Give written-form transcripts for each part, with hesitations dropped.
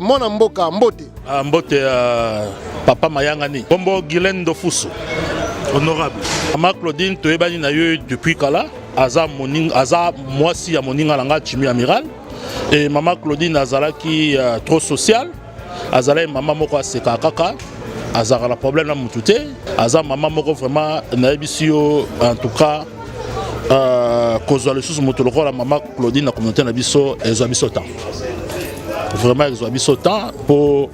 Mwana mboka, mbote. Ah, mbote papa Mayangani. Kombo Guylaine Ndofusu. Honorable. Mama Claudine toyebani na yo depuis kala, aza moninga, aza mwasi ya moninga na nga Jimmy Amiral. Et mama Claudine azalaki trop social, azalaki mama moko aseka kaka, azalaka na problème na mutu te, aza mama moko vraiment nayebisi yo en tout cas kozwa lisusu moto lokola mama Claudine na communauté na biso ezwa biso temps. Vraiment ezwa biso temps po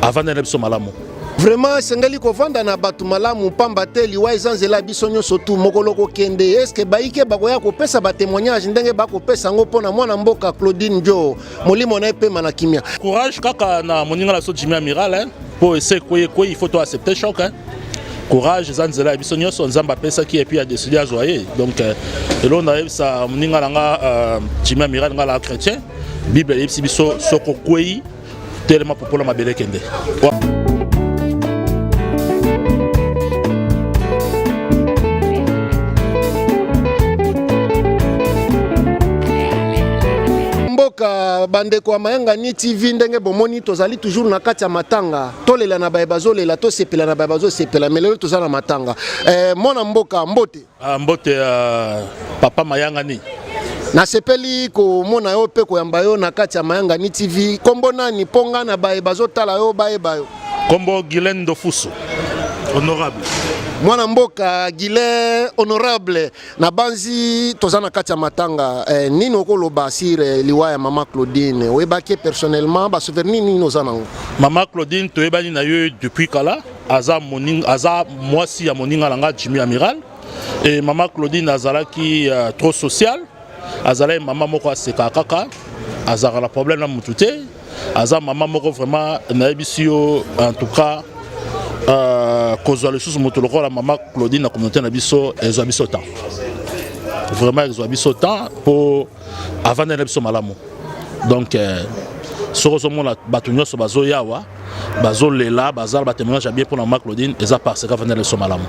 avanda na biso malamu. Vraiment esengeli kovanda na bato malamu, pamba te liwa eza nzela biso nyonso tu mokolo kokende. Eske bayike bakoya kopesa batémoignage ndenge bakopesa yango mpona mwana mboka Claudine Njo, molimo na ye pema na kimia. Courage kaka na moninga na biso Jimmy Amiral, hein, po ese ekwei ekwei, il faut to accepter choc, hein. Courage eza nzela ya biso nyonso, Nzambe apesaki et puis adécidé azwa ye. Donc eloko nayebisa moninga na nga Jimmy Amiral, nga la chrétien, Bible eyebisi biso soko kwei telema popola mabele kende. Mboka bandeko ya Mayangani TV, ndenge bomoni tozali toujours na kati ya matanga, tolela na baye bazolela, tosepela na baye bazosepela, mais lelo toza na matanga. Mwana mboka, mbote. Ah, mbote papa Mayangani. Nasepeli komona yo mpe koyamba yo na kati ya Mayangani TV. Kombo nani mpo nga na baye bazotala yo bayeba yo? Kombo Guylaine Ndofusu, honorable. Mwana mboka Guylaine honorable, na banzi toza na kati ya matanga. Nini okoloba sur liwa ya mama Claudine? Oyebaki personnellement, ba souvenir nini oza nango? Mama Claudine toyebani na yo depuis kala, aza moninga, aza mwasi ya moninga na nga Jimmy Amiral. Et mama Claudine azalaki trop social, azalaki mama moko aseka kaka, azalaka na problème na mutu te, aza mama moko vraiment nayebisi yo en tout cas kozwa lisusu moto lokola mama Claudine na communauté na biso ezwa biso temps. Vraiment ezwa biso temps po avanda na biso malamu. Donc soko ozomona bato nyonso bazoyawa bazolela, bazala ba témoignage ya bien mpona mama Claudine, eza parce que avanda na biso malamu.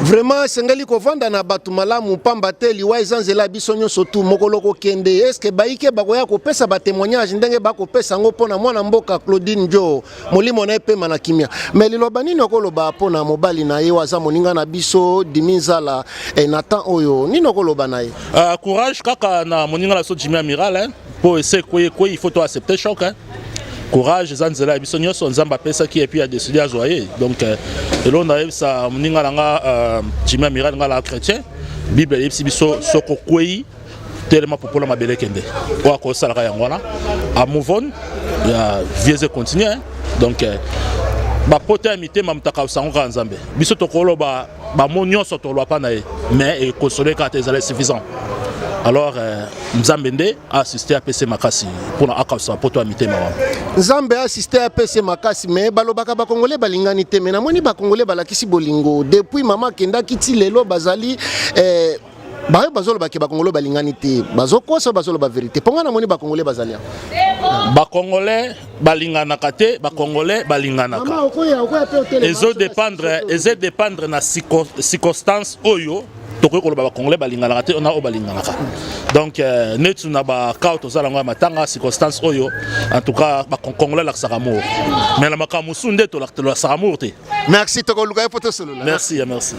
Vraiment esengeli kovanda na bato malamu, pamba te liwa eza nzela biso nyonso tu mokolo kokende. Eske bayike bakoya kopesa batémoignage ndenge bakopesa yango mpona mwana mboka Claudine Njo, molimo na ye pema na kimia. Mais liloba nini okoloba mpona mobali na ye oyo aza moninga na biso Dimi Nzala, na temps oyo nini okoloba na ye? Courage kaka na moninga na biso Jimmy Amiral, hein, po ese ekwei ekwei, il faut to accepter choc, hein. Courage eza nzela ya biso nyonso, Nzambe apesaki et puis adécidé azwa ye. Donc eloko nayebisa moninga na nga Jimmy Amiral, nga la chrétien, Bible eyebisi biso soko kwei telema popola mabele kende. Oyo akosalaka yango wana a move on ya vie eze continue, hein. Donc bapota ya mitema mutaka sango kaka Nzambe. Biso tokoloba bamo nyonso toloba pa na ye, mais ekonsole kaka te, ezala suffisant. Alors Nzambe nde assisté APC makasi mpona akausa poto ya mitema wana. Nzambe assisté APC makasi, mais balobaka bakongole balingani te, mais namoni bakongole balakisi bolingo depuis mama akendaki ti lelo bazali bayo bazolobaki bakongole balingani te, bazokosa, bazoloba vérité. Mpo nga namoni bakongole bazali awa. Bakongole balinganaka te, bakongole balinganaka. Ezo dépendre, ezo dépendre na circonstance oyo tokoki koloba bakongolais balinganaka te na oyo balinganaka. Donc neti na baka tozala yango ya matanga, circonstance oyo en tout cas bakongolais alakisaka amour, mais na makambo mosusu nde tolakisaka amour te. Merci, tokoluka ye po tosolola. Merci, merci.